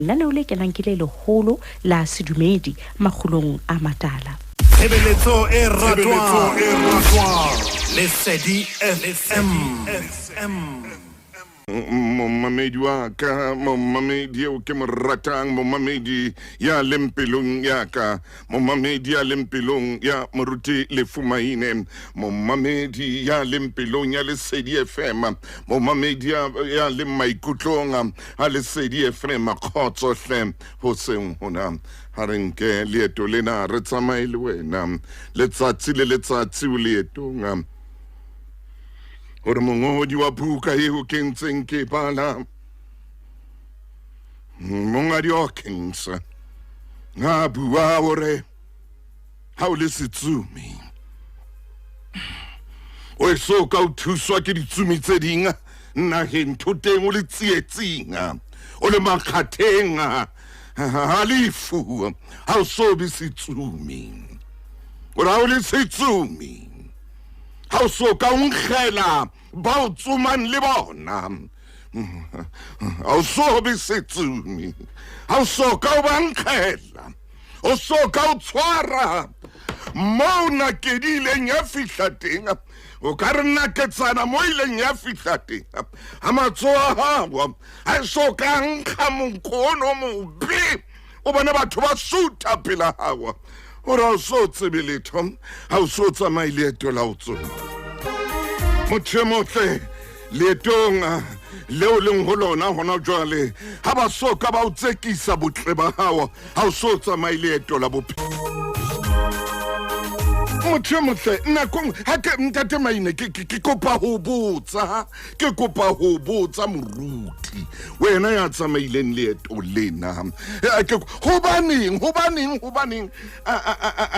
Lenaneo le kenang ke le leholo la sedumedi makgulong a matala. Tshebeletso e ratwang Lesedi FM. Momamedi wa ka, momamedi eo ke mo ratang, momamedi ya leng pelong ya ka, momamedi ya leng pelong ya Moruti Lefumaine, momamedi ya leng pelong ya Lesedi FM, momamedi ya leng maikutlong a Lesedi FM, kgotso hle hoseng hona. Ha re nke leeto lena re tsamaye le wena letsatsi le letsatsi o leetong, hore mongodi wa buka eo ke ntseng ke bala, Mongadi Hawkins, a bua hore ha o le setsumi o e so ka o thuswa ke ditsumi tse ding naheng thoteng, o le tsietsing, o le makgatheng a lefu, ha o so be setsumi. O re ha o le setsumi, ha o so ka o nkgela ba o tsomang le bona, ha o so be setsumi, ha o so ka o ba nkgela, o so ka o tshwara moo nakedi ileng ya fihla teng, o ka re naketsana mo ileng ya fihla teng, ha matsoho a gago a so ka nkga monko ono mobe, o bone batho ba sutha pela gago, gore ga o so tsebe letho, ga o so tsamaye leeto la o tsoma. Motho e motle, leetong leo leng ho lona hona jwale, ha ba so ka ba o tsekisa botle ba hao, ha o so tsamaye leeto la bophelo. Motho e motle, nakong ha ke ntate Maine, ke kopa ho botsa, ke kopa ho botsa moruti, wena ya tsamaileng leeto lena, hobaneng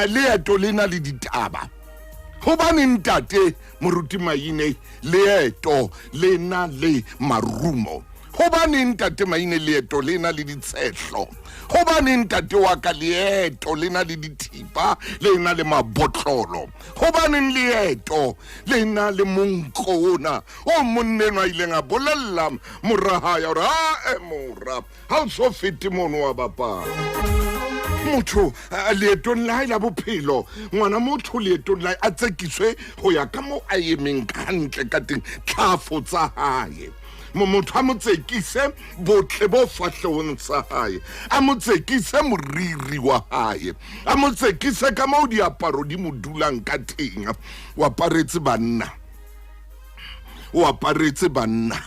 leeto lena le ditaba? Hobaneng, ntate moruti Maine, leeto lena le marumo? Hobaneng, ntate Maine, leeto lena le ditshehlo? Hobaneng, ntate wa ka, leeto lena le dithipa, le na le mabotlolo? Hobaneng leeto le na le monko ona o monneno a ileng a bolella morahaya gore a e mora ha o so fete mono wa bapala? Motho leetong la hae la bophelo, ngwana motho leetong la a tsekiswe ho ya ka mo a emeng hantle ka teng, tlhafo tsa hae. Motho a mo tsekise botle bo fahlehong sa hae, a mo tsekise moriri wa hae, a mo tsekise ka moo diaparo di mo dulang ka teng. O aparetse banna, o aparetse banna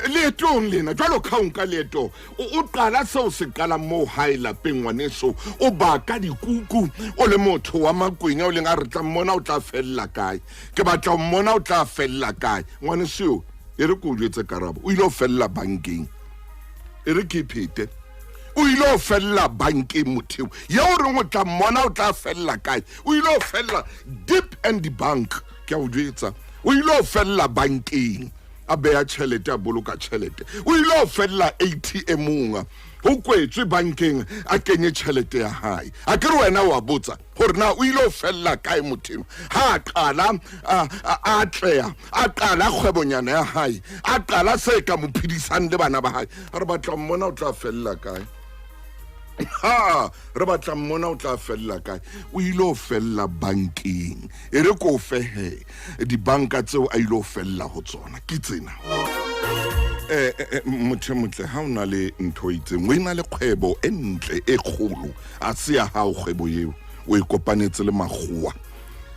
leetong lena. Jwalo ka o nka leeto, o qala seo se qalang moo hae lapeng, ngwaneso, o baka dikuku, o le motho wa Makwenya, o leng a re tla mmona o tla fella kae, ke batla o mmona o tla fella kae. Ngwaneso eo, e re ke o jwetse karabo, o ile o fella bankeng. E re ke phete, o ile o fella bankeng. Motheo ye o reng o tla mmona o tla fella kae, o ile o fella deep and the bank. Ke a o jwetsa, o ile o fella bankeng, a beya tšhelete, a boloka tšhelete. O ile o fella ATM-ong, ho kwetswe bankeng, a kenye tšhelete ya hae. A ke re wena wa botsa gore na o ile o fella kae motho ha a qala a atleha, a qala kgwebonyana ya hae, a qala se ka mo phedisang le bana ba hae? A re batla mmona o tla fella kae, ha re batla mmona o tla fella kae, o ile o fella bankeng. E re ko fehe dibanka tseo a ile o fella ho tsona ke tsena. Motho e motle, ha o na le ntho e itseng, o e na le kgwebo e ntle e kgolo, a se ya hao kgwebo eo, o e kopanetse le makgowa,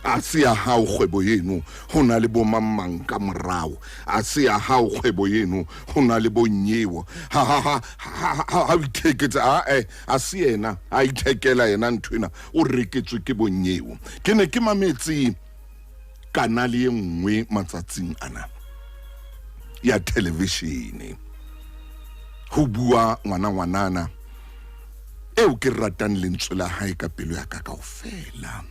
a se ya hao kgwebo eno, ho na le bo mang ka morao, a se ya hao kgwebo eno, ho na le bo nyeo, ha o itheketse, a e a se yena a ithekela yena ntho ena, o reketswe ke bonyeo. Ke ne ke mametse kanale e nngwe matsatsing ana ya television, ho bua ngwana ngwanana eo ke ratang lentswe la hae ka pelo ya ka kaofela.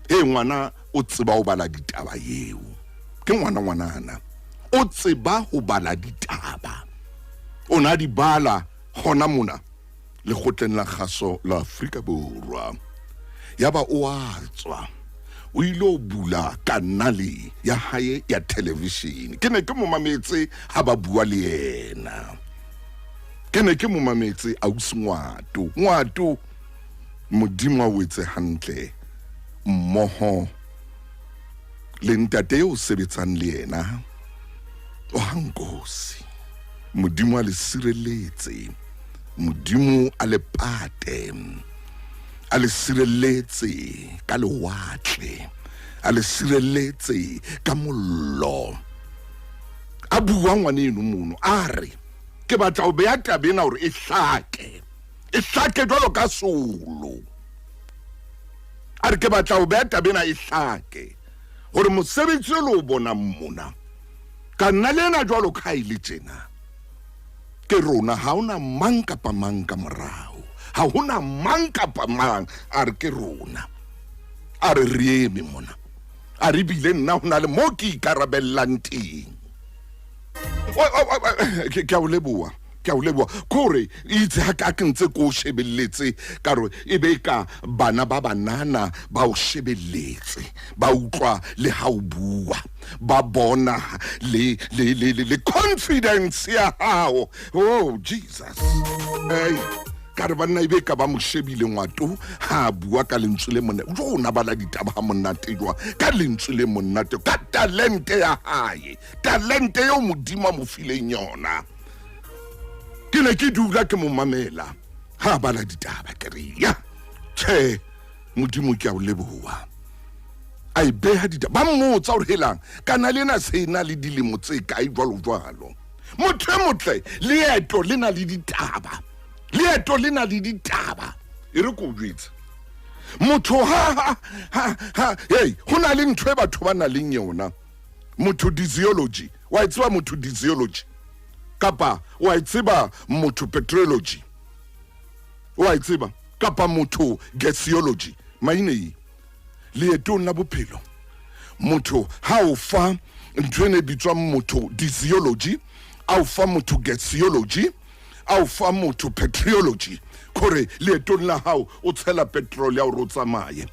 E ngwana o tseba ho bala ditaba eo, ke ngwana ngwanana o tseba ho bala ditaba, o na di bala hona mona lekgotleng la kgaso la Afrika Borwa. Yaba o a tswa, O ile o bula kanale ya hae ya television. Ke ne ke mo mametse ha ba bua le yena. Ke ne ke mo mametse ausi Ngwato. Ngwato, Modimo a o etse hantle mmoho le ntate eo sebetsang le yena o hankosi. Modimo a le sireletse, Modimo a le pate, a le sireletse ka lewatle, a le sireletse ka mollo. A bua ngwaneno mono a re ke batla ho beha taba ena hore e hlake, e hlake jwalo ka solo. A re ke batla ho beha taba ena e hlake hore mosebetsi o le o bonang mona ka nna le ena jwalo ka ha e le tjena ke rona, ha hona mang kapa mang ka morao, ha hona mang kapa mang. A re ke rona, a re re eme mona, a re bile nna ho na le mo ke ikarabellang teng. Ke a o leboha, ke a o leboha. Kore itse ha ka ke ntse ko o shebelletse ka re e be ka bana ba banana ba o shebelletse, ba utlwa le ha o bua, ba bona le le le le confidence ya hao. Oh Jesus, hey, ka re banna ebe ka ba mo shebile Ngwato ha a bua ka lentswe le monate. Jo o na bala ditaba ha monate jwang ka lentswe le monate, ka talente ya hae, talente eo Modimo a mo fileng yona. Ke ne ke dula ke mo mamela ha bala ditaba, ke re ya tjhe Modimo ke a o leboha. A e beha ditaba, ba mmotsa hore helang kana lena se na le dilemo tse kae jwalo jwalo. Motho e motle, leeto le na le ditaba, leeto le na le ditaba. E re ko jwetse motho ha ha ha hey, ho na le ntho e batho ba nang le yona, motho physiology. Wa e tseba motho physiology, kapa wa e tseba motho petrology, wa e tseba kapa motho gaseology. Maine leetong la bophelo motho ha o fa ntho ene e bitswang motho physiology, a o fa motho gaseology, a o fa motho petrology, kore leetong la hao o tshela petrol ya hore o tsamaye,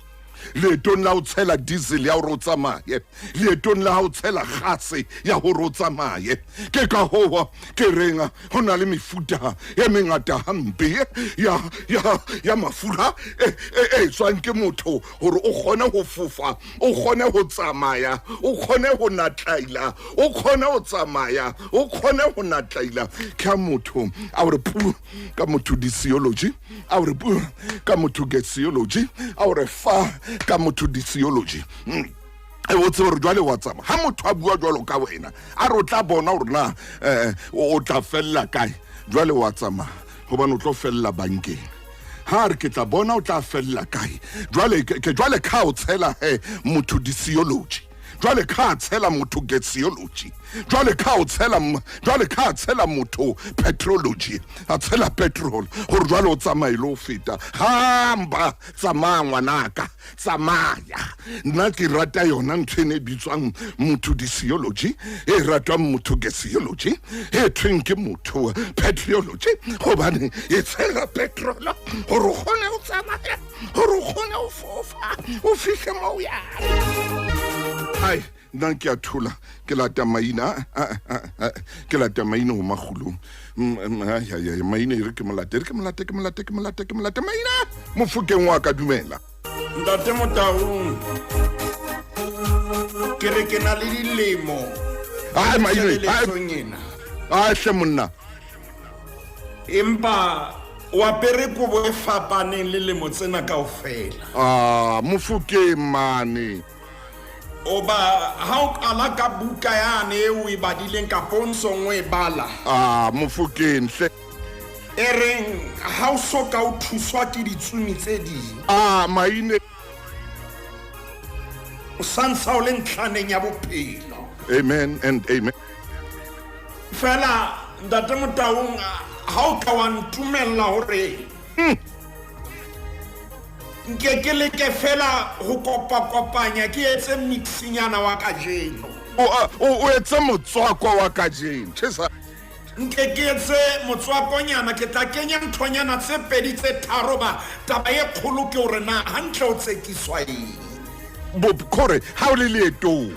leetong la o tshela diesel ya hore o tsamaye, leetong la hao tshela gase ya hore o tsamaye. Ke ka hoo ke reng ho na le mefuta e mengata hampe ya ya ya mafura e tswang ke motho hore o kgone ho fofa, o kgone ho tsamaya, o kgone ho natlaila, o kgone ho tsamaya, o kgone ho natlaila. Ke motho a hore pu ka motho physiology, a hore pu ka motho gaseology, a hore fa ka motho physiology. E o tsebe hore jwale wa tsamaya. Ha motho a bua jwalo ka wena, a re o tla bona hore na o tla fella kae. Jwale wa tsamaya hobane o tlo fella bankeng. Ha re ke tla bona o tla fella kae. Jwale ke jwale ka o tshela he motho physiology, jwale ka tshela motho gaseology, jwale ka o tshela, jwale ka tshela motho petrology, a tshela petrol hore jwale o tsamaye le ho feta. Hamba tsamaya ngwanaka, tsamaya. Nna ke rata yona ntho ene e bitswang motho physiology, e ratwang motho gaseology, e thweng ke motho petrology, hobane e tshela petrol hore o kgone ho tsamaya, hore o kgone ho fofa, o fihle moo o yang. Ai, nna ke a thola, ke lata maina, ke lata maina ho makgulong. Maina e re ke molate, re ke molate, ke molate, ke molate, ke molate maina Mofokeng wa ka. Dumela Ntate Motaung, ke re ke na le dilemo Ai, maine tshebeletsong ena, ai hle monna, empa o apere kobo e fapaneng le lemo tsena kaofela. Ah, Mofokeng mane. Oba ha o qala ka buka yane e o e badileng kapa o ntsong o e bala, Ah, Mofokeng hle. e reng ha o so ka o thuswa ke ditsumi tse ding, Ah, maine. o santsha o le ntlhaneng ya bophelo. Amen and amen. Fela Ntate Motaung, ha o ka wa ntumella hore nke ke leke fela ho kopa-kopanya, ke etse mixinyana wa kajeno. O etse motswako wa kajeno. Tjhesa. Nke ke etse motswakonyana, ke tla kenya nthonyana tse pedi tse tharo, ba taba e kgolo ke hore na hantle o tsekiswa eng. Kore ha o le leetong.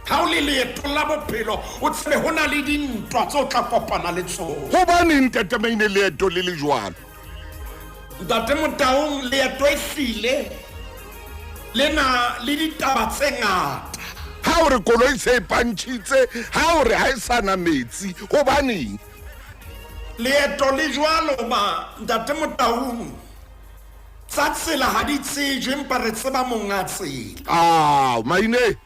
Ha o le leetong la bophelo, o tsebe ho na le dintwa tse o tla kopana le tsona. Hobaneng, Ntate Maine, leeto le le jwalo? Ntate Motaung, leeto e hlile le na le ditaba tse ngata. Ha o re koloi se e pantšhitse, ha o re ha e sa na metsi, hobaneng? Leeto le jwalo ba, Ntate Motaung, tsa tsela ha di tsejwe, empa re tseba monga tsela. Ao, Maine.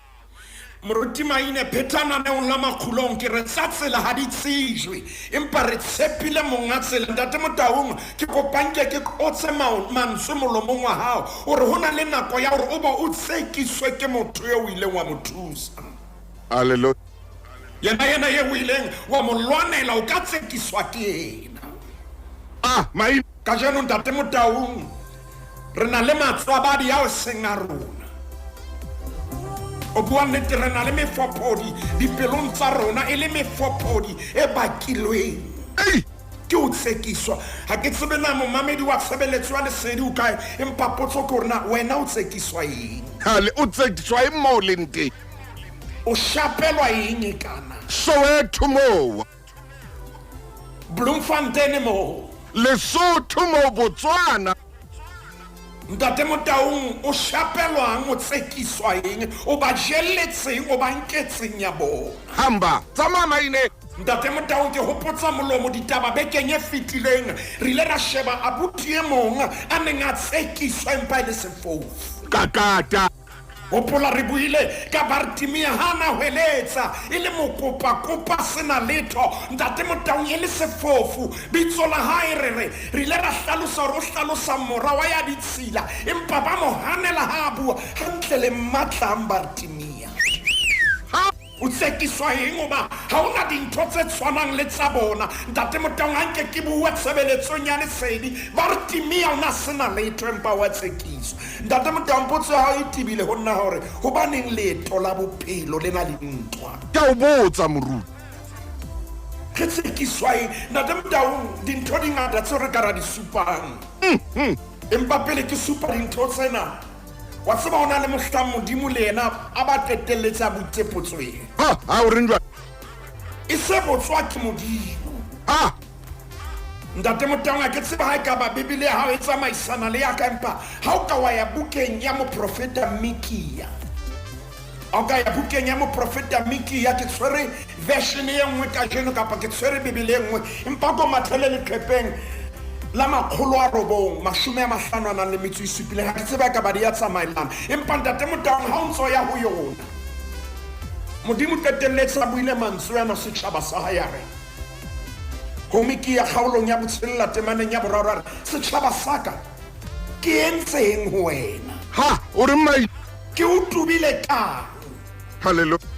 Moruti Maine, phetha naneong la Makgulong, ke re tsa tsela ha di tsejwe, empa re tshepile monga tsela. Ntate Motaung, ke kopa nke ke qotse mantswe molomong wa hao, o re ho na le nako ya hore o bo o tsekiswe ke motho eo o ileng wa mo thusa. Hallelujah. Yena yena eo o ileng wa mo lwanela, o ka tsekiswa ke yena. Ah, Maine. Kajeno, Ntate Motaung, re na le matswabadi ao seng a rona. O bua nnete, re na le mefophodi dipelong tsa rona, e le mefophodi e bakilweng Ei! ke ho tsekiswa. Ha ke tsebe na momamedi wa tshebeletso ya Lesedi o kae, empa potso ke hore na wena o tsekiswa eng? Hale, o tsekiswa eng moo o leng teng? O shapelwa eng e kana? Soweto moo. Bloemfontein moo. Lesotho moo, Botswana. Ntate Motaung, o shapelwang, o tsekiswa eng, o ba jelletseng, o ba nketseng ya bona? Hamba, tsamaya Maine. Ntate Motaung, ke hopotsa molomo ditaba bekeng e fetileng, re ile ra sheba abuti e mong a neng a tsekiswa empa e le sefofu. Kakata. Hopola re buile ka Bartimea ha na hweletsa e le mokopa-kopa sena letho, Ntate Motaung, e le sefofu. Bitso la hae re re re ile ra hlalosa hore o hlalosa mora wa ya ditshila, empa ba mo hanela ha a bua hantle le mmatlang Bartimea. O tsekiswa eng hoba ha o na dintho tse tshwanang le tsa bona? Ntate Motaung, a nke ke bue tshebeletsong ya Lesedi. Bartimea o na sena letho empa wa tsekiswa. Ntate Motaung, potso ya hao e tebile ho nna hore hobaneng leeto la bophelo le na le ntwa? Ke a o botsa, moruti. Re tsekiswa eng? Ntate Motaung, dintho di ngata tseo re ka ra di supang. Empa pele ke supa dintho tsena, wa tseba ho na le mohlang Modimo le yena a ba qetelletse a botse potso ena. Ha, ha o reng jwale? E se botswa ke Modimo. Ha! Ntate Motaung, ha ke tsebe ha ekaba Bibele ya hao e tsamaisana le ya ka, empa ha o ka wa ya bukeng ya moprofeta Mikia, ha o ka ya bukeng ya moprofeta Mikia, ke tshwere version e nngwe kajeno, kapa ke tshwere Bibele e nngwe, empa ko mathele leqhepeng la 957, ha ke tsebe ka ba di ya tsamaelana, empa Ntate Motaung, ha o ntso ya ho yona, Modimo qetelletse a buile mantswe ana setjhaba sa hae, a re ho Mikia kgaolong ya 6 temaneng ya 3, a re, setjhaba sa ka, ke entseng ho wena? Ha, o re mai. Ke o tobile kang? Hallelujah.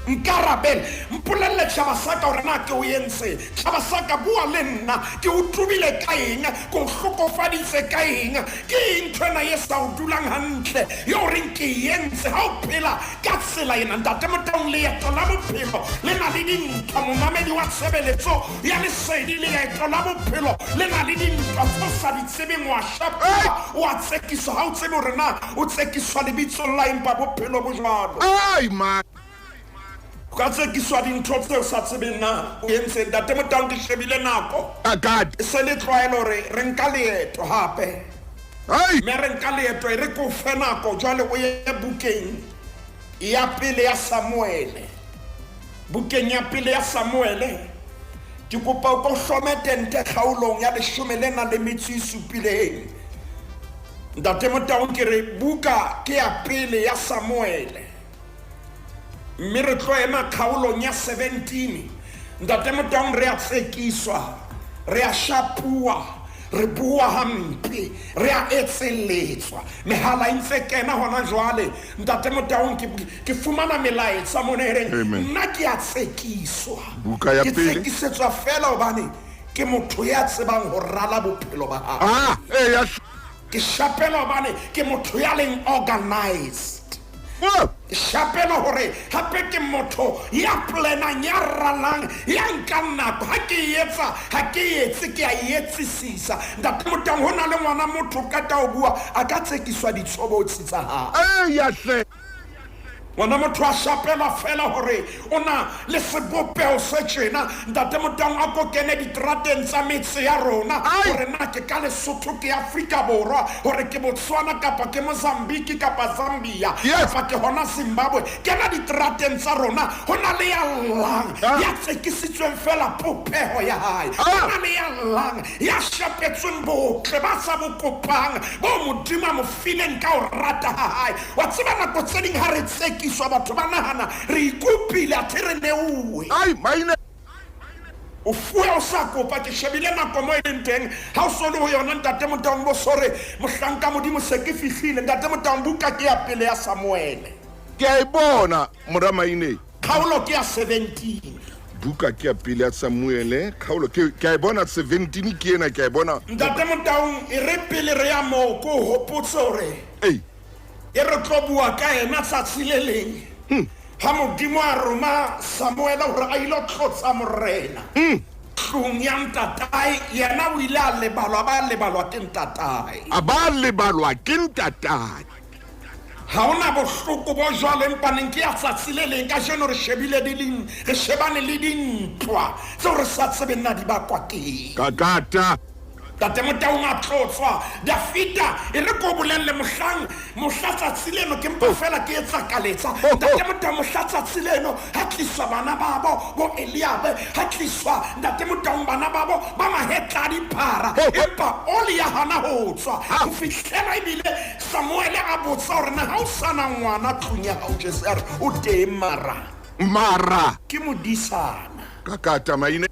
Nkarabele, mpolelle tjhaba sa ka hore na ke o entse. Tjhaba sa ka, bua le nna, ke o tobile ka eng? Ke o hlokofaditse ka eng? Ke eng ntho ena e sa o dulang hantle eo o reng ke e entse? Ha o phela ka tsela ena, Ntate Motaung, leeto la bophelo le na le dintwa. Momamedi wa tshebeletso ya Lesedi, leeto la bophelo le na le dintwa tse o sa di tsebeng. Wa shapuwa, wa tsekiswa, ha o tsebe hore na o tsekiswa lebitsong la empa bophelo bo jwalo. Ai, man. O ka tsekiswa dintho tseo sa tsebeng na o entseng. Ntate Motaung, ke shebile nako. Kakate. E se le tlwaelo hore re nka leeto hape. Ai. Mme re nka leeto, e re ke o fe nako jwale o ye bukeng ya pele ya Samuele. Bukeng ya pele ya Samuele, ke kopa o ko hlome tente kgaolong ya 17. Ntate Motaung, ke re buka ke ya pele ya Samuele, mme re tlo ema kgaolong ya 17. Ntate Motaung, re a tsekiswa, re a shapuwa, re bua hampe, re a etselletswa. Mehala e ntse kena hona jwale. Ntate Motaung, ke fumana melaetsa mona e reng, Amen. nna ke a tsekiswa. Buka ya Ke pele. tsekisetswa fela hobane ke motho ya tsebang ho rala bophelo ba hae. Ah, eh, ya Ke shapela hobane ke motho ya leng organized. Whoa. Ke shapela hore hape ke motho ya planang, ya ralang, ya nkang nako. Ha ke e etsa, ha ke e etse, ke a e etsisisa. Ntate Motaung, ho na le ngwana motho o qeta ho bua, a ka tsekiswa ditshobotsi tsa hae. Eya hle. Ngwana motho a shapela fela hore o na le sebopeho se tjena. Ntate Motaung, a ko kene diterateng tsa metse ya rona, hore na ke ka Lesotho, ke Afrika Borwa, hore ke Botswana kapa ke Mozambique kapa Zambia, kapa ke hona Zimbabwe. Kena diterateng tsa rona, ho na le ya llang, ya tsekisitsweng fela popeho ya hae. Ho na le ya llang, ya shapetsweng botle ba sa bo kopang, bo Modimo a mo fileng ka ho rata ha hae. Wa tseba, nako tse ding ha re tsekiswa, batho ba nahana re ikopile, athe re neuwe. Ai, maine. O fuwe o sa kopa. Ke shebile nako mo e leng teng, ha o so le ho yona. Ntate Motaung, bo sore mohlanka Modimo, se ke fihlile. Ntate Motaung, buka ke ya pele ya Samuele. Ke a e bona, mora Maine. Kgaolo ke ya 17. Buka ke ya pele ya Samuele, kgaolo ke a e bona, 17 ke ena, ke a e bona. Ntate Motaung, e re pele re ya moo, ko o hopotse hore Ei. e re tlo bua ka ena tsatsi le leng, ha Modimo a roma Samuele hore a ilo tlotsa morena tlung ya ntatae, yena o ile a lebalwa, ba lebalwa ke ntatae. A ba lebalwa ke ntatae. Ha hona bohloko bo jwalo, empa neng ke ya tsatsi le leng. Kajeno re shebile di leng, re shebane le dintwa tseo re sa tsebeng na di bakwa keng. Kakata. Ntate Motaung, a tlotswa Dafita. E re ko bolelle, mohlang mohla tsatsi leno, ke mpa fela ke etsa kaletsa. Ntate Motaung, mohla tsatsi leno ha tliswa bana babo bo Eliabe, ha tliswa, Ntate Motaung, bana babo ba mahetla a diphara, empa oli ya hana ho tswa ho fihlela ebile Samuele a botsa hore na ha o sana ngwana tlung ya hao. Jese a re o teng, mara Mara ke modisana. Kakata, maine.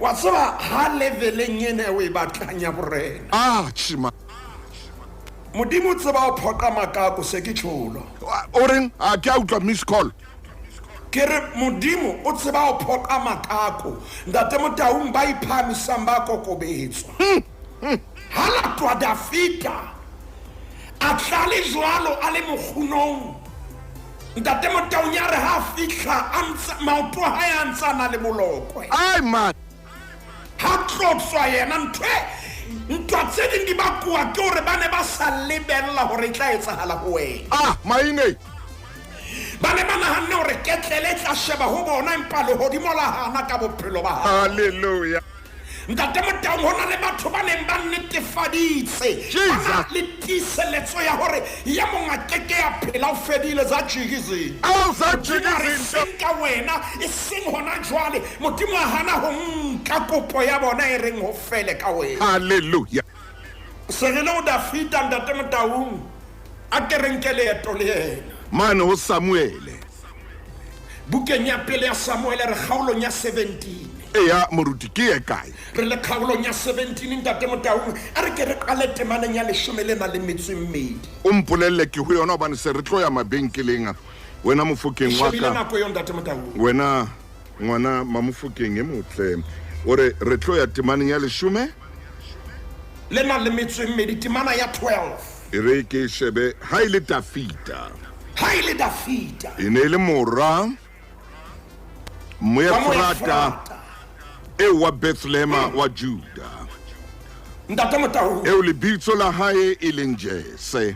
Wa tseba, ha leveleng ena o e batlang ya borena, Ah, chima. Modimo o tseba ho phoqa makako, se ke tjholo. O reng? A ke a utlwa, miss call. Ke re Modimo o tseba ho phoqa makako. Ntate Motaung, ba iphahamisang ba kokobetswa. Ha latwa Dafita, a tla le jwalo a le mokgunong. Ntate Motaung, ya re ha a fihla a ntse maoto a hae a ntse a na le bolokwe. Ai man. Ha tlotswa yena, ntho e ntwa tse ding di bakuwa ke hore ba ne ba sa lebella hore e tla etsahala ho wena. Ah, maine. Ba ne ba nahanne hore ketlele e tla sheba ho bona, empa lehodimo la hana ka bophelo ba hao. Hallelujah. Ntate Motaung, ho na le batho ba neng ba nnetefaditse, Jesus. ba na le tiiseletso ya hore ya mong a keke ya phela, o fedile, za jikizeng. Ao sa Modimo a re jike. seng ka wena, e seng hona jwale. Modimo a hana ho nka kopo ya bona e reng ho fele ka wena. Hallelujah. Se re le o Dafita, Ntate Motaung, a ke re nke leeto le yena Mane ho Samuele. Bukeng ya pele ya Samuele, re kgaolong ya 17. Eya moruti, ke ye kae? Re le kgaolong ya 17, Ntate Motaung, a re ke re qale temaneng ya 12. O mpolelle, ke ho yona, hobane se re tlo ya mabenkeleng. Wena Mofokeng wa Shebile ka. nako eo, Ntate Motaung. Wena ngwana Mamofokeng e motle. O re re tlo ya temaneng ya 10 Le nang le metso e mmedi, temana ya 12. E re ke shebe. Ha e le Dafita, Ha e le Dafita, e ne e le mora wa Moefrata Moefrata, eo wa Bethlehema wa Juda, Ntate Motaung, eo lebitso la hae e leng Jese.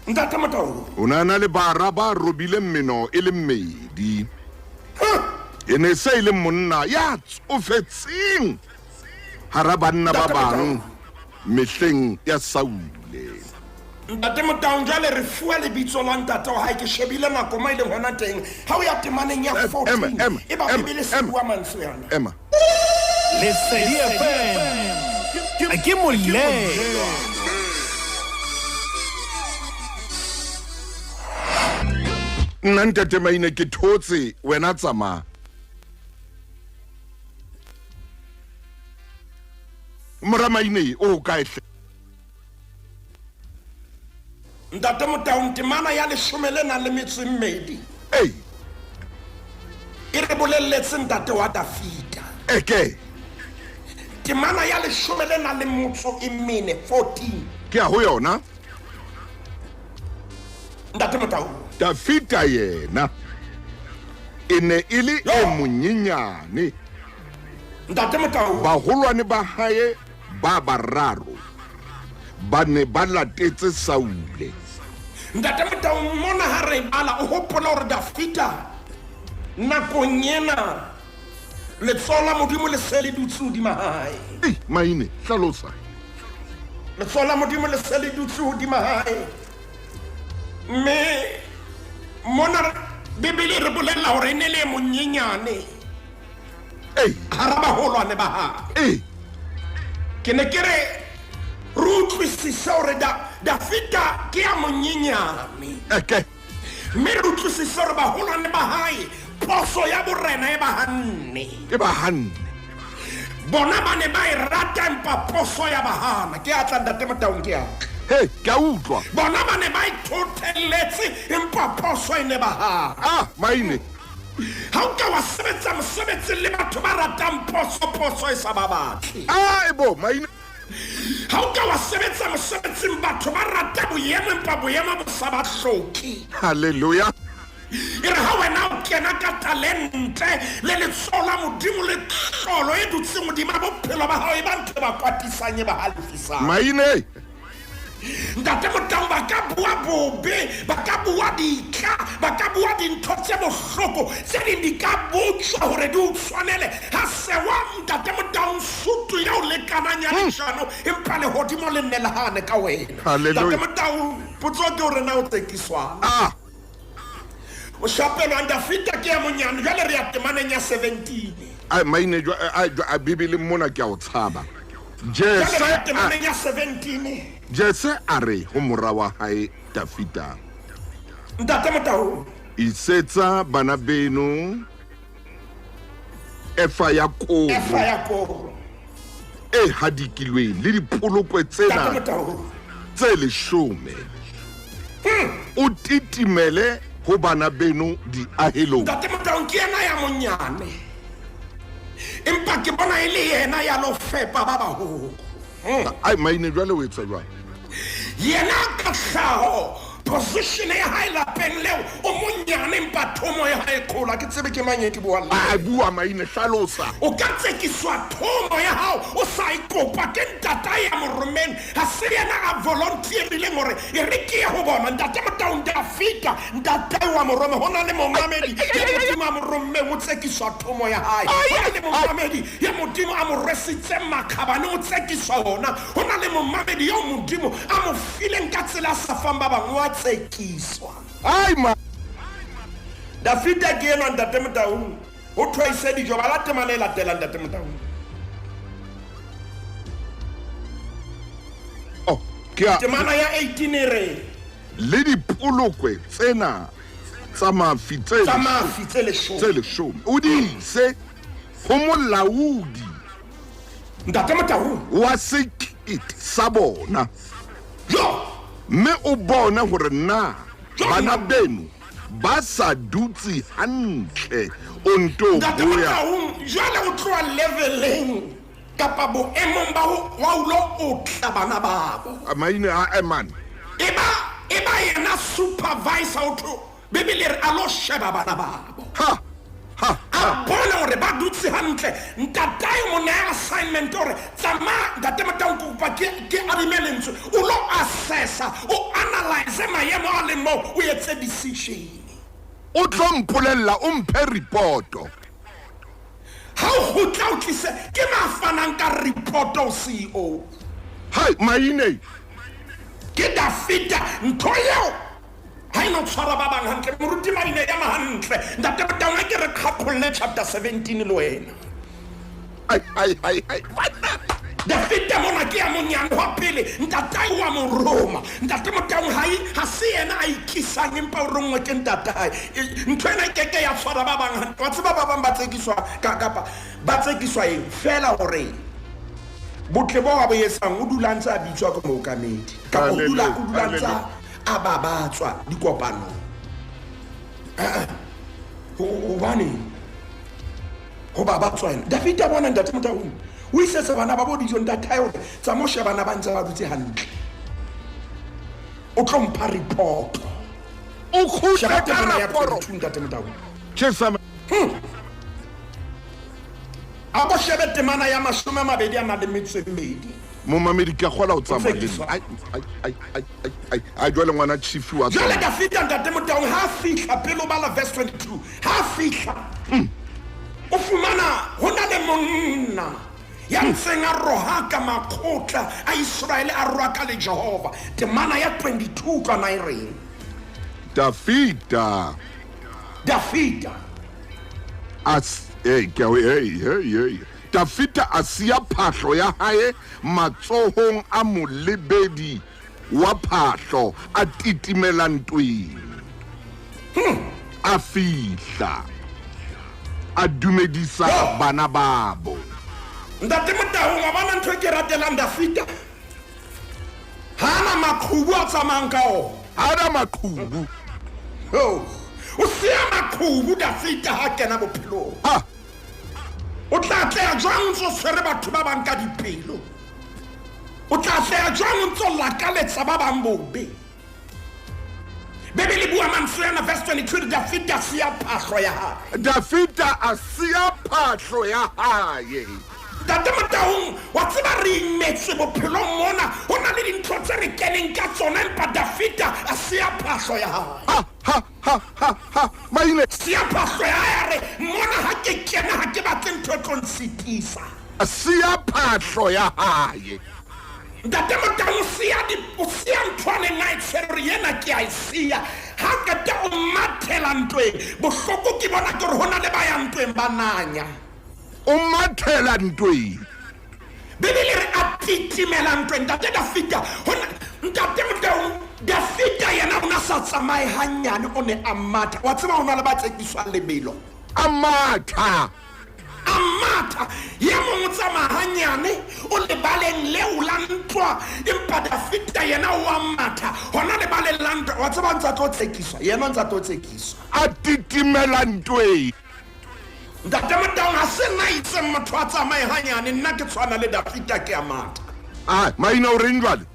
Ntate Motaung, O ne a na le bara ba robileng meno e le mmedi. E ne se e le monna ya tsofetseng hara banna ba Ntate bang mehleng ya Saule. Ntate Motaung, jwale re fuwa lebitso la ntate wa hae. Ke shebile nako mo e leng hona teng, ha o ya temaneng ya Ema, 14, ema, e ba ema, Bebele se ema. bua mantswe ana. Ema. Lesedi FM ke molelo. Nna Ntate Maine ke thotse, wena tsamaya. Mora Maine, o kae hle? Ntate Motaung, temana ya 12 Ei. e re bolelletse ntate wa Dafita. Eke. Temana ya 14, Ke ya ho yona. Ntate Motaung. Dafita yena e ne e le e monyenyane. Ntate Motau. Baholwane ba hae ba bararo ba ne ba latetse Saule. Ntate Motau, mona ha re bala o hopola hore Dafita nakong ena letsoho la Modimo le se le dutse hodima hae. Ei, Maine, hlalosa. Letsoho la Modimo le se le dutse hodima hae. Mme mona Bibele re bolella hore e ne le e monyenyane hara baholwane ba hae. Ke ne ke re re utlwisise hore Dafita ke ya monyenyane. Mme re utlwisise hore baholwane ba hae poso ya borena e ba hanne. E ba hanne. Bona ba ne ba e rata empa poso ya ba hana. Ke a tla Ntate Motaung, ke a tla. Hey, ke a utlwa. Bona ba ne ba ithotelletse empa poso e ne ba hana. Ah, Maine. Ha o ka wa sebetsa mosebetsing le batho ba ratang poso, poso e sa ba batle. Ah, bo, Maine. Ha o ka wa sebetsa mosebetsing batho ba rata boemo empa boemo bo sa ba hloke. Hallelujah. E re ha wena o kena ka talente le letsoho la Modimo le tlolo e dutseng hodima bophelo ba hao e ba ntho e ba kwatisang e ba halefisang. Maine. Ntate Motaung, ba ka bua bobe, ba ka bua ditla, ba ka bua dintho tse bohloko, tse ding di ka botswa hore di o tshwanele. Ha sewa Ntate Motaung sutu ya o lekanang ya leshano, empa lehodimo le nne le hane ka wena. Hallelujah. Ntate Motaung, potso ke hore na o tsekiswang? Ah. O shapelwang Dafita ke ya monyane, jwale re ya temaneng ya 17. Ai, Maine, jwa, ai, jwa, a Bibele mona ke a o tshaba. Jwale Jese re ya a temaneng ya 17. Jese a re ho mora wa hae Dafita, Ntate Motaung. Isetsa bana beno efa ya koro. Efa ya koro. E hadikilweng le dipolokwe tsena Ntate Motaung. tse 10. O titimele ho bana beno diahelong. Ntate Motaung ke yena ya monyane, empa ke bona e le yena ya lo fepa ba baholo. Ai, Maine, jwale o etsa jwang? Yena ka tlhaho position ya hae lapeng leo o monyane, empa thomo ya hae kgolo. Ha ke tsebe ke mang e ke buang le A bua, Maine, hlalosa. O ka tsekiswa thomo ya hao o sa e kopa ke ntata ya moromeng. Ha se yena a volunteerileng hore e re ke ye ho bona Ntate Motaung. Dafita ntate wa morome, ho na le momamedi ya Modimo a morommeng, o tsekiswa thomo ya hae. Ho na le momamedi ya Modimo a mo rwesitseng makgabane, o tsekiswa ona. Ho na le momamedi eo Modimo a mo fileng ka tsela a sa fang ba bangwe, wa tsekiswa. Ai, ma Dafita ke enwa Ntate Motaung, ho thwaise dijo. Bala temana e latelang Ntate Motaung. Oh, ke a Temana ya 18 e re le dipolokwe tsena tsa mafi tse tsa mafi tse 10. Tse 10 o di ise ho molaodi Ntate Motaung wa sekete sa bona. Jo. Mme o bone hore na Jo. bana beno ba sa dutse hantle, o nto Ntate boya. Motaung, jwale o tloha leveleng kapa boemong ba ho wa o lo otla bana babo. A Maine a eman. E ba yena supervisor o tlo Bibele re a lo sheba bana babo. Ha, ha, A bone hore ba dutse hantle. Ntatae mo neha assignment hore tsamaya Ntate Motaung, ke kopa ke adime lentswe. O lo assessa, o analyze maemo a leng moo, o etse decision. O tlo mpolella, o mphe reporto. Ha o kgutla o tlise, ke ma fanang ka report o CEO. Hai, Maine. Ke Dafita, ntho eo ha e no tshwara ba bang hantle. Moruti Maine ya ma hantle. Ntate Motaung, ke re qhaqholle chapter 17 le wena. Ai, ai, ai, ai. Dafita mona ke ya monyane wa pele, ntatae wa mo roma. Ntate Motaung ha se yena a ikisang, empa o ronngwe ke ntatae. Ntho ena e keke ya tshwara ba bang hantle. Wa tseba ba bang ba tsekiswa kapa ba tsekiswa eng? Feela hore botle bo a bo etsang, o dula ntse a bitswa ke mookamedi. Kapa o dula, o dula ntse a babatswa dikopanong. Hobaneng? Ho babatswa ena. Dafita bona Ntate Motaung, o isetsa bana ba bo dijo ntatae hore tsa mo sheba bana ba ntse ba dutse hantle. O tlo mpha report. O kgutle Sheba ka temana ya raporo. 22, Ntate Motaung. Tjhesa A ko shebe temana ya 28. Momamedi, ke a kgola o tsamaya le Tsekiswa. nna. Ai, ai, ai, ai, ai, ai. Ai, jwale ngwana chief wa Jwale tsamaya. Dafita, Ntate Motaung, ha fihla pele o bala verse 22, ha fihla o fumana ho na le monna ya ntseng a rohaka makgotla a Israele, a rohaka le Jehova. Temana ya 22 tlwana e reng? Dafita Dafita a hey, ke a hey, hey, hey. Dafita a siya phahlo ya hae matsohong a molebedi wa phahlo, a titimela ntweng. A fihla a dumedisa Yo! bana babo. Ntate Motaung, wa bona ntho e ke ratelang Dafita, ha ana maqhubu a tsamayang ka ona. Hana maqhubu. Oh, o siya maqhubu Dafita ha kena bophelong. Ha. O tla atleha jwang o ntso tshwere batho ba bang ka dipelo? O tla atleha jwang o ntso lakaletsa ba bang bobe? Bebele bua mantswe ana, verse 22, Dafita a siya phahlo ya hae. Dafita a siya phahlo ya hae. Ntate Motaung, wa tseba re imetswe bophelong mona, ho na le dintho tse re keneng ka tsona, empa Dafita a siya phahlo ya hae. Ha, ha, ha, ha, ha. Maine. Siya phahlo ya hae, a re, mona ha ke kena, ha ke batle ntho e tlo nsitisa. A siya phahlo ya hae. Ntate Motaung, o siya ntho a neng a e tshwere hore yena ke a e siya. Ha qeta o mathela ntweng. Bohloko ke bona ke hore ho na le ba yang ntweng ba nanya. O mathela ntweng. Bibele re a titimela ntweng. Ntate Dafita, Ntate Motaung, Dafita yena o na sa tsamaye hanyane, o ne a matha. Wa tseba ho na le ba tsekiswang lebelo. A matha. A matha. Ya mong o tsamaya hanyane, o lebaleng leo la ntwa, empa Dafita yena o a matha. Hona lebaleng la ntwa, wa tseba o ntsa tlo tsekiswa, yena o ntsa tlo tsekiswa. A titimela ntweng. Ntate Motaung, ha se nna itseng motho a tsamaye hanyane, nna ke tshwana le Dafita, ke a matha. Ah, maina o reng jwale?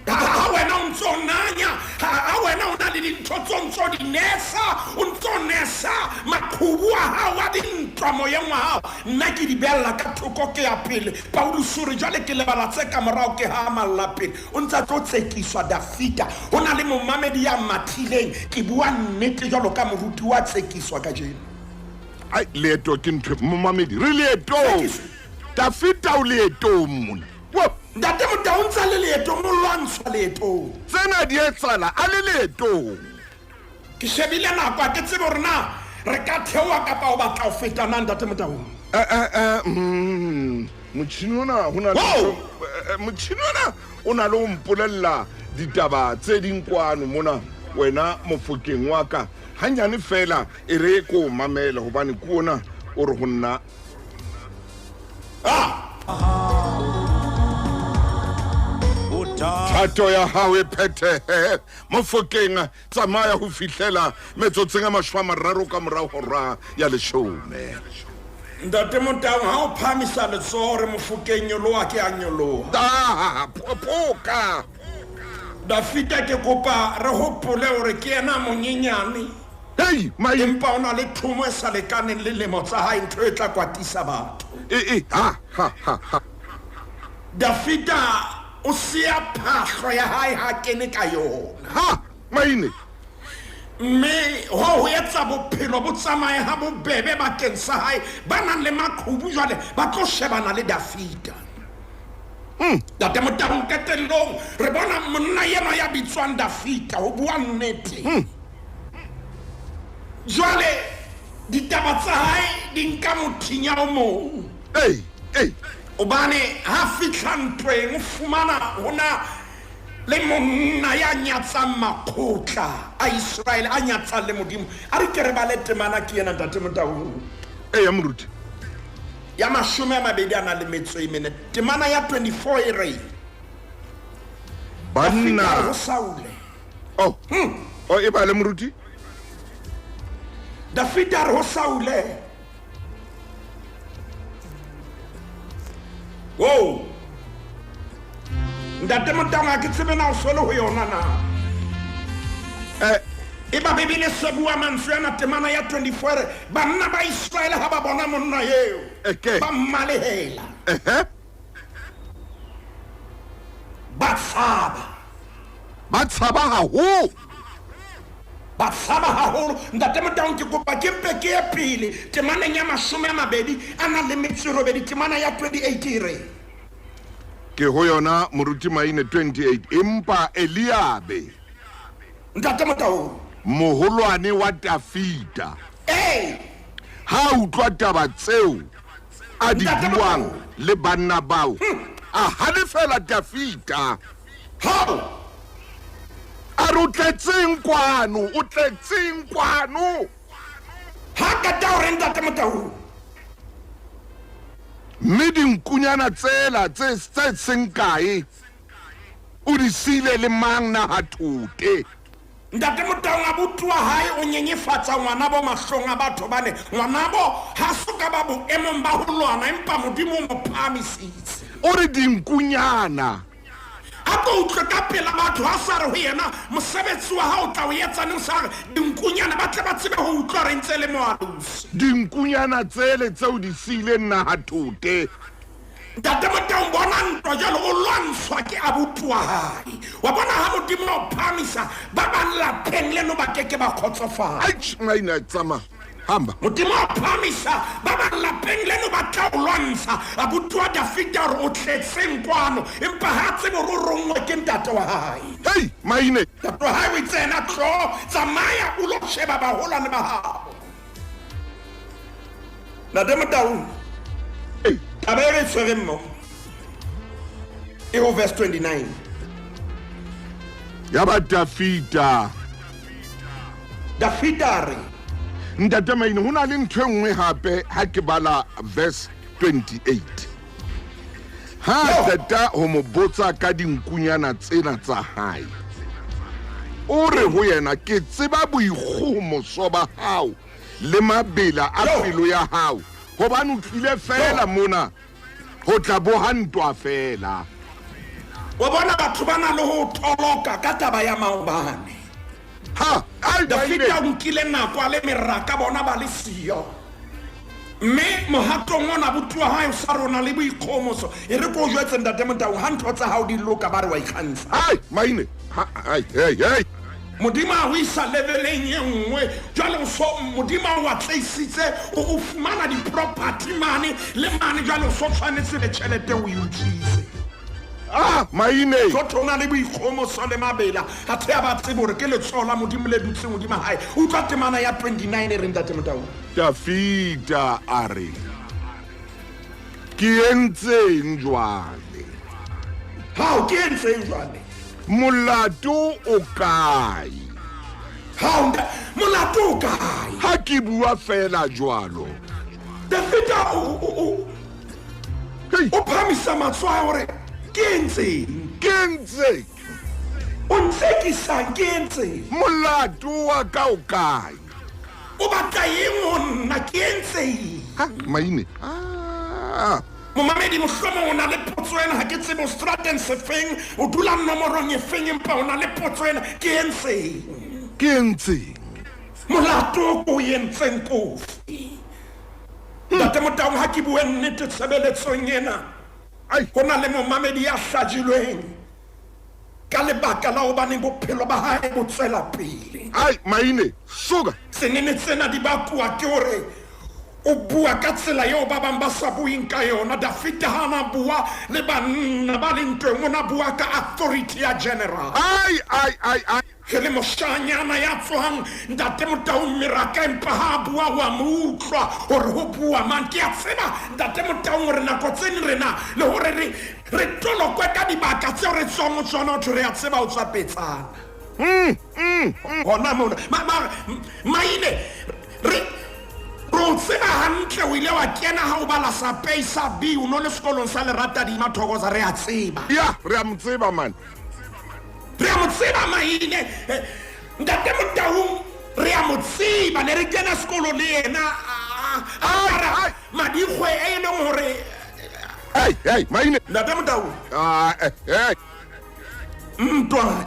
Ha wena o ntso nanya, ha wena o na le dintho tse o ntso di nesa, o ntso nesa maqhubu a hao a dintwa moyeng wa hao, nna ke di behella ka thoko, ke ya pele. Paulus o re jwale ke lebala tse ka morao, ke ha malla pele. O ntsa tlo tsekiswa Dafita. Ho na le momamedi ya mathileng, ke bua nnete jwalo ka moruti wa tsekiswa kajeno. Ai, leeto ke ntho, momamedi, re leetong. Dafita o leetong mona. Wo! Ntate Motaung ntsa le leetong, o lwantshwa leetong. Tsena di etsahala a le leetong. Ke shebile nako, ha ke tsebe hore na re ka theoha kapa o batla ho feta na, Ntate Motaung. Motjhini ona ho na le Wow! Motjhini ona o na le ho mpolella ditaba tse ding kwano mona, wena mofokeng wa ka. Hanyane fela e re ko o mamele, hobane ke ona o re ho nna. Thato ya hao e phethehe. Mofokeng, tsamaya ho fihlela metsotsong a 30 ka morao hora ya 10. Ntate Motaung, ha o phahamisa letsoho re mofokeng nyoloha, ke a nyoloha. Ah, phoka. Dafita, ke kopa re hopole hore ke yena monyenyane. Hei, mai. Empa o na le thomo e sa lekaneng le lemo tsa hae, ntho e tla kwatisa batho. E, ha, ha, ha, ha. Dafita o siya phahlo ya hae ha kene ka yona. Ha, maine. Mme ho ho etsa bophelo bo tsamaye ha bobebe bakeng sa hae, ba nang le maqhubu jwale ba tlo shebana le Dafita. Ntate Motaung, qetellong re bona monna enwa ya bitswang Dafita, ho bua nnete. Jwale ditaba tsa hae di nka mothinya o mong. Ei, ei. Hobane ha fihla ntweng, o fumana hona le monna ya nyatsang makgotla a Israele, a nyatsang le Modimo. A re ke re bale temana ke yena, Ntate Motaung. Eya, moruti. Ya 24. Temana ya 24 e re, Banna. Dafita ho Saule. Oh. Oh, e bale, moruti. Dafita re ho Saule. Wow. Ntate Motaung, ha ke tsebe na o sole ho yona na. E ba Bibele se bua mantswe ana temana ya 24 re banna ba Israele ha ba bona monna eo Eke. ba mmalehela Ehe. ba tshaba Ba tshaba haholo. Ba tshaba haholo. Ntate Motaung ke kopa ke mpe ke ye pele temaneng ya 28 temana ya 28 e re Ke ho yona moruti Maine 28 empa Eliabe Ntate Motaung moholwane wa Dafita ee ha a utlwa taba tseo a di Ntate buang Motaung. le banna bao a halefela Dafita hao a re o tletseng kwano o tletseng kwano ha qeta hore Ntate Motaung mme dinkunyana tsela tse tse seng kae o di siile le mang nahathote Ntate Motaung abuti wa hae o nyenyefatsa ngwanabo mahlong a batho bane ngwanabo ha so ka ba boemong ba ho lwana empa Modimo o mo phahamisitse o re dinkunyana a ko utlwe ka pela batho ha sa re ho yena mosebetsi wa hao o tla o etsa neng sa re dinkunyana ba tle ba tsebe ho utlwa re ntse le moalosi dinkunyana tsele tseo di siileng nahathote Ntate Motaung bona ntwa jwale o lwantshwa ke abuti wa hae wa bona ha Modimo a o phahamisa ba bang lapeng leno ba keke ba kgotsofala Aitj, maina tsamaya hamba Modimo a phahamisa ba bang lapeng leno ba tla o lwantsha abuti wa Dafita hore o tletseng kwano empa ha a tsebe hore o ronngwe ke ntate wa hae hei maine ntate wa hae o itse yena tlo tsamaya o lo sheba baholwane ba hao Ntate Motaung Ei. taba e re e tshwereng mo e ho verse 29 ya ba Dafita Dafita a re ntate Maine ho na le ntho e nngwe hape ha ke bala verse 28 ha a Yo. qeta ho mo botsa ka dinkunyana tsena tsa hae o re ho yena ke tseba boikgohomoso ba hao le mabela a Yo. pelo ya hao hobane o tlile fela mona ho tla boha ntwa fela wa bona batho ba na le ho toloka ka taba ya maobane ha ai Dafita Maine o nkile nako a le meraka bona ba le siyo mme mohatong ona abuti wa hae o sa rona le boikgohomoso e re ko o jwetse Ntate Motaung ha ntho tsa hao di loka ba re wa ikgantsha ai Maine ha ai hey hey Modimo a ho isa leveleng e nngwe jwale o so Modimo a o atleisitse o o fumana di-property mane le mane jwale o so tshwanetse le tjhelete o e utswitse ah Maine jotho o na le boikgohomoso le mabela athe a ba tsebe hore ke letsoho la Modimo le dutseng hodima hae utlwa temana ya 29 e reng Ntate Motaung Dafita a re ke entseng jwale hao ke entseng jwale molato o kae hao molato o kae ha ke bua fela jwalo Dafita o o- o Hei, o phahamisa matsoho a hore ke entseng ke entseng o ntsekisang ke entseng molato wa ka o kae o batla eng ho nna ke entseng ha Maine ah momamedi mohlomong o na le potso ena ha ke tsebe o strateng sefeng o dula nomorong e feng empa o na le potso ena ke entseng ke entseng molato o ko o entseng kofi ntate Motaung ha ke bue nnete tshebeletsong ena ai ho na le momamedi ya hlajilweng ka lebaka la hobane bophelo ba hae bo tswela pele ai Maine suka senene tsena di bakuwa ke hore o bua ka tsela eo ba bang ba sa bueng ka yona Dafita ha na bua le banna ba le ntweng o na bua ka authority ya general ai ai ai ai re le moshanyana ya tswang Ntate Motaung meraka empa ha a bua wa mo utlwa hore ho bua mang ke a tseba Ntate Motaung hore nako tseno rena le hore re re tolokwe ka dibaka tseo re tswang ho tsona ho thwe re a tseba o tswa petsana hona mona Maine re re o tseba hantle o ile wa kena ha o bala sa pei sa b o no le sekolong sa Leratadima Thokoza re a tseba ya re a mo tseba man re a mo tseba Maine Ntate Motaung re a mo tseba ne re kena sekolo le yena a apara ai. madikgwe e leng hore hey hey Maine Ntate Motaung ah eh, hey ntwa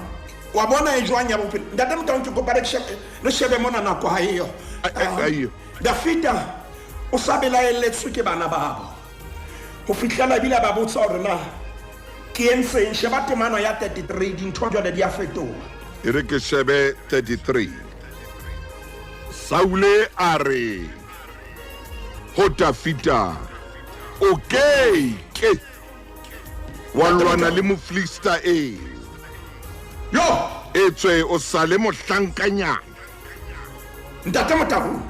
Wa bona e jwang ya bophelo? Ntate Motaung, ke kopa re shebe mona, nako ha eyo. Ha eyo. Dafita o sa belaelletswe ke bana babo ho fihlela ebile a ba botsa hore na ke entseng. Sheba temana ya 33, dintho jwale di a fetoha. E re ke shebe 33. Saule a re ho Dafita, o ke ke wa lwana le Mofilista eo. Yo! Etswe o sa le mohlankanyana. Ntate Motaung.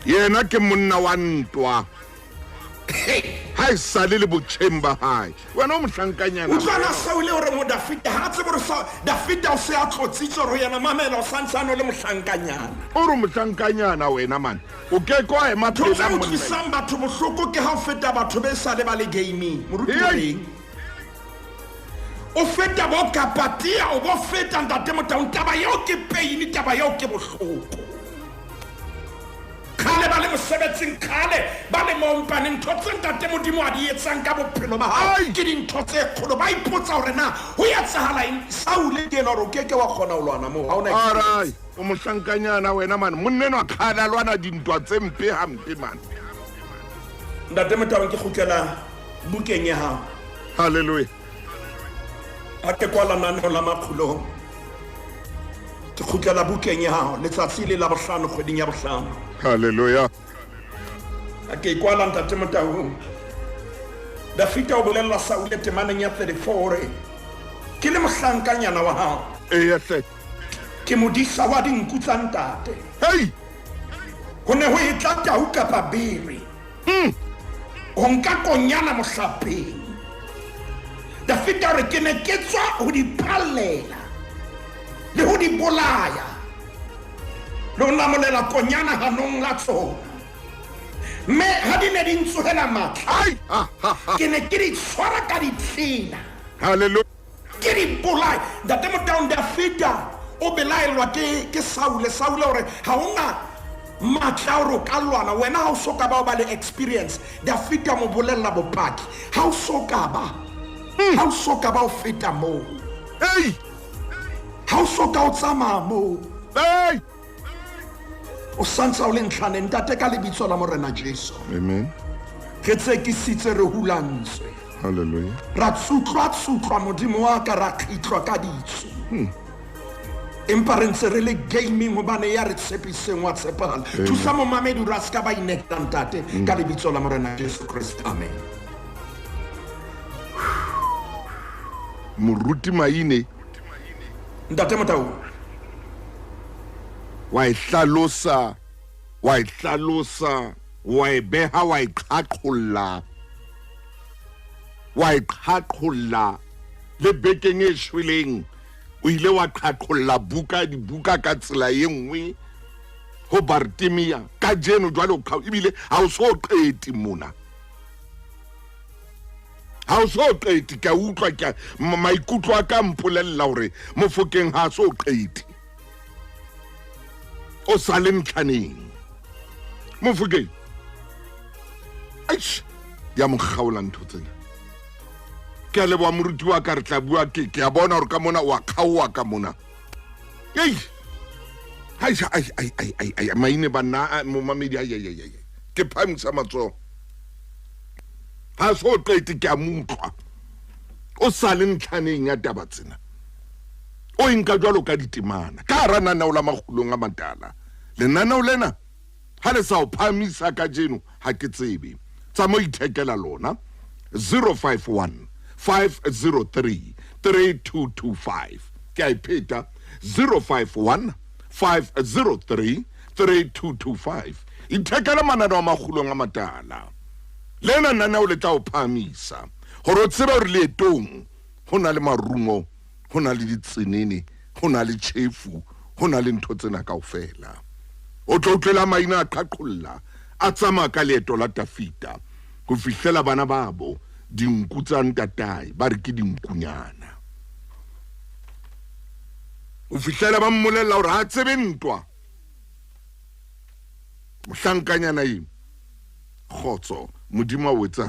Yena ke monna wa ntwa. Ha e sale le botjheng ba hae. Wena o mohlankanyana. Utlwana Saule o re mo Dafita, ha a tsebe hore Dafita o se a tlotsitswe hore yena mamela o santsane o le mohlankanyana. O re mohlankanyana wena man. O ke ke wa ema Ntho tse pela monna. utlwisang batho bohloko ke ha o feta batho be sale ba le gaming. Moruti o reng? O feta bo kapatia, o bo feta Ntate Motaung. Taba eo ke pain, taba eo ke bohloko. Kgale ba le mosebetsing, kgale ba le mompane, ntho tse Ntate Modimo a di etsang ka bophelo ba hao ke dintho tse kgolo. Ba ipotsa hore na ho etsahala eng. Saule ke ena hore o ke ke wa kgona ho lwana moo, ha ona experience. Alright, o mohlankanyana wena man. Monna enwa kgale a lwana dintwa tse mpe hampe man. Ntate Motaung, ke kgutlela bukeng ya hao. Hallelujah. Ha ke kwala naneo la makgulong, ke kgutlela bukeng ya hao letsatsi le la bohlano kgweding ya bohlano. Hallelujah. Ha ke kwala Ntate Motaung, Dafita o bolella Saule temaneng ya 34 hore ke le mohlankanyana wa hao. Eya hle. Ke modisa wa dinku tsa ntate. Hey! Ho ne ho etla tau kapa bere. Ho nka konyana mohlapeng. Dafita o re ke ne ke tswa ho di phallela le ho di bolaya le ho namolela konyana hanong la tsona. Mme ha di ne di ntsohela matla, Ai, ha, ha, ha. ke ne ke di tshwara ka ditsela. Hallelujah. Ke di bolaye. Ntate Motaung, Dafita o belaellwa ke Saule. Saule o re ha hona matla a hore o ka lwana, wena ha o so ka ba o ba le experience. Dafita mo bolella bopaki, ha o so ka ba, ha o so ka ba o feta moo. Hey! Ha o so ka o tsamaya moo. Hey! O santse o le ntlhaneng, ntate, ka lebitso la Morena Jesu. Amen. Re tsekisitse, re hulantswe. Hallelujah. Ra tsutlwa tsutlwa Modimo wa ka, ra khitlwa ka ditso. Empa re ntse re le gaming hobane ya re tshepiseng wa tshepahala. Thusa momamedi hore a se ka ba inehela, ntate, ka lebitso la Morena Jesu Kriste. Amen. Moruti Maine. Ntate Motaung. Wa e hlalosa, wa e hlalosa, wa e beha, wa e qhaqholla. Wa e qhaqholla le bekeng e shweleng. O ile wa qhaqholla buka, dibuka ka tsela e nngwe ho Bartimea. Kajeno jwale o qha-, ebile ha o so qete mona. Ha o so qete, ke a utlwa, ke a, maikutlo a ka mpolella hore Mofokeng ha so qete. O sa le ntlhaneng. Mofokeng. Eish, ya mo kgaola ntho tsena. Ke a leboha moruti wa ka, re tla bua ke a bona hore ka mona wa kgaoha ka mona. Ei! Ai, ai, ai, ai, ai, ai, maine banna, a, momamedi, ai, ai, ai, ai. Ke phamisa matsoho. Ha so qete ke a mo utlwa. O sa le ntlhaneng ya taba tsena. O e nka jwalo ka ditemana. Ka hara nanao la makgulong a matala. Lenaneo lena ha le sa o phamisa kajeno ha ke tsebe. Tsamao ithekela lona. 051 503 3225. Ke a e pheta. 051 503 3225. Ithekela mananeo a makgulong a matala. Lena nanao le tla o phamisa. Hore o tsebe hore leetong ho na le marumo, ho na le ditsenene, ho na le tjhefu, ho na le ntho tsena kaofela. O tlo utlwela maina a qhaqholla, a tsamaya ka leeto la Dafita ho fihlela bana babo dinku tsa ntatae ba re ke dinkunyana. Ho fihlela ba mmolella hore ha tsebe ntwa. Mohlankanyana eo, kgotso, Modimo a o etsa.